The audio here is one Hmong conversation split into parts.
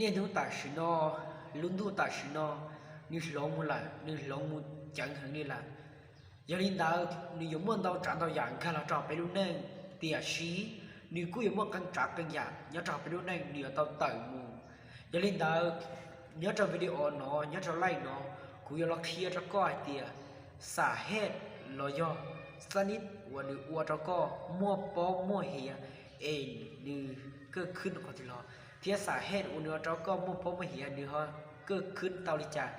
Niaj hnub tam sim no, lub ntuj tam sim no, nws hloov mus lawm, nws hloov mus ceev heev li lawm. Yog li ntawd nws yuav muaj ntau tsav ntau yam nkag los rau peb lub neej, tiam sis nws kuj yuav muaj qee tsav qee yam nyob rau peb lub neej nws yuav tau tawm mus. Yog li ntawd, nyob rau video no, nyob rau live no, kuv yuav los qhia rau koj hais tias, xam hej los yog xab nib uas nws ua rau koj muaj pob muaj hiav es nws kaj khwb qhov twg los, thiab xam hej uas nws ua rau koj muaj pob muaj hiav nws ho kaj khwb tau li cas.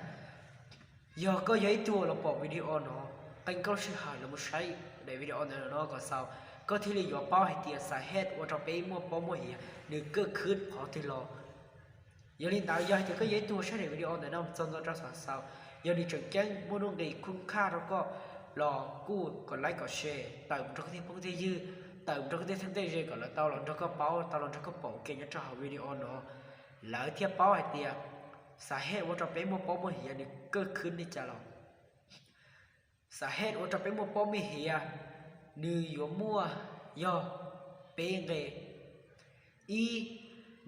Yog koj yog ib tug los pom video no, qee koj lub sij hawm los mus saib daim video ntawm no kom xaus, koj thiaj li yuav paub hais tias xam hej ua rau peb muaj pob muaj hiav nws kaj khwb qhov twg los. Yog li ntawd, yog hais tias koj yog ib tug saib daim video ntawm no txog ntua rau xaus xaus, yog nws tseem ceeb muaj nuj nqis khub khaj rau koj los kuj kom like kom share tawm mus rau koj tej phooj tej ywg, tawm mus rau koj tej theej tej ze kom lawv tau los nrog koj paub, tau los nrog koj pom kev nyob rau hauv video no, lawv thiaj paub hais tias xam hej ua rau peb muaj pob muaj hiav nws kaj khwb li cas los. Xam hej ua rau peb muaj pob muaj hiav nws yuav muaj yog peb nqe. Ib,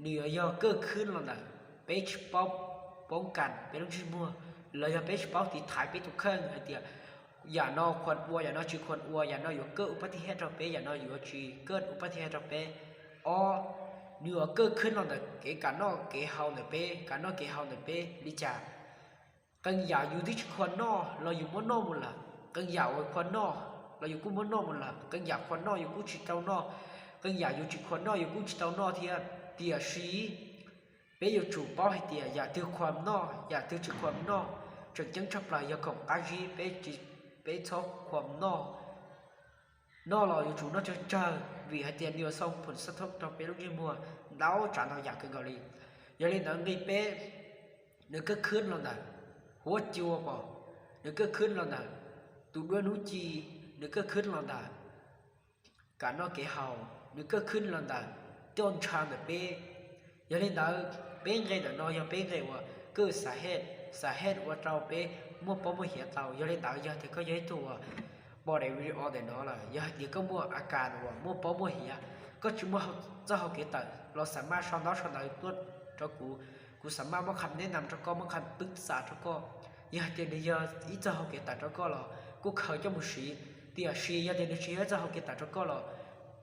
nws yuav yog kaj khwb los ntawm peb tsis paub poob kas peb lub ntsej muag, los yog peb tsis paub tiv thaiv peb tus kheej hais tias yam no khuam ua, yam no tsis khuam ua, yam no yuav kaj ua pab tij hej rau peb, yam no yuav tsis kaj ua pab tij hej rau peb. Ob, nws yuav kaj khwb los ntawm kev kam noj kev haus ntawm peb, kam noj kev haus ntawm peb li cas. Qee yam yus twb tsis khuam noj los yus muab noj mus lawm, qee yam uas khuam noj los yus kuj muab noj mus lawm, qee yam khuam noj yus kuj tsis tau noj, qee yam yus tsis khuam noj yus kuj tsis tau noj thiab. Tiam sis peb yuav tsum paub hais tias yam twg khuam noj, yam twg tsis khuam noj, tseem ceeb tshaj plaws yog khoom qab zib peb txhob khuam noj. Noj los yuav tsum noj tsawg tsawg vim hais tias nws yuav xoo phom xab thoob rau peb lub ntsej muag ntau tsav ntau yam kawg nkaus li. Yog li ntawd nqe peb, nws kaj khwb los ntawm huab cua pom, nws kaj khwb los ntawm tus duab hnub ci, nws kaj khwb los ntawm kam noj kev haus, nws kaj khwb los ntawm coj ntsha ntawm peb. Yog li ntawd, peb nqe ntawm no yog peb nqe uas kaj xam hej, xam hej ua rau peb muaj pob muaj hiav tau. Yog li ntawd, yog tias koj yog ib tug uas pom daim video ntawm no lawm, yog hais tias koj muaj a kas uas muaj pob muaj hiav, koj tsis muaj txoj hau kev tawm los xam maj sau ntaub sau ntawv tuaj rau kuv, kuv xam maj muab kham neb nam rau koj, muab kham pwb xav rau koj. Yog hais tias nws yog ib txoj hau kev tawm rau koj los kuj khaws coj mus siv, tiam sis yog tias nws tsis yog ib txoj hau kev tawm rau koj los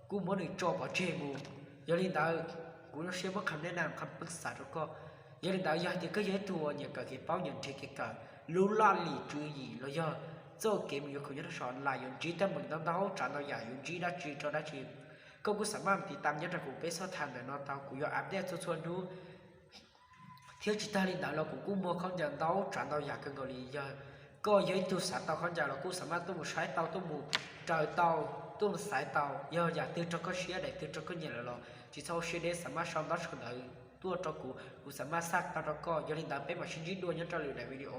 kuj muab nws tso pov tseg mus. Yog li ntawd, kuv zoo siab muab kham neb nam kham pwb xav rau koj. Yog li ntawd, yog hais tias koj yog ib tug uas nyiam kawm kev paub, nyiam nrhiav kev kawm, lub laj lim tswv yim los yog txoj kev mus yuav khoom nyob rau saum online yuav ntsib teeb meem ntau ntau tsav ntau yam, yuav ntsib dab tsi rau dab tsi, koj kuj xam maj tiv tam nyob rau kuv peb xob tham ntawm no tau, kuv yuav update txhua txhua hnub thiab tsis tag li ntawd los kuv kuj muag khaub ncaws ntau tsav ntau yam kawg nkaus li. Yog koj yog ib tug xav tau khaub ncaws los kuj xam maj tuaj mus saib tau, tuaj mus raws tau, tuaj mus xaiv tau. Yog yam twg raug koj siab, daim twg raug koj nyiam lawm los tsis txhob ua siab deb, xam maj sau ntaub sau ntawv tuaj rau kuv, kuv xam maj xaj tau rau koj. Yog li ntawd peb mam sib ntsib dua nyob rau lwm daim video.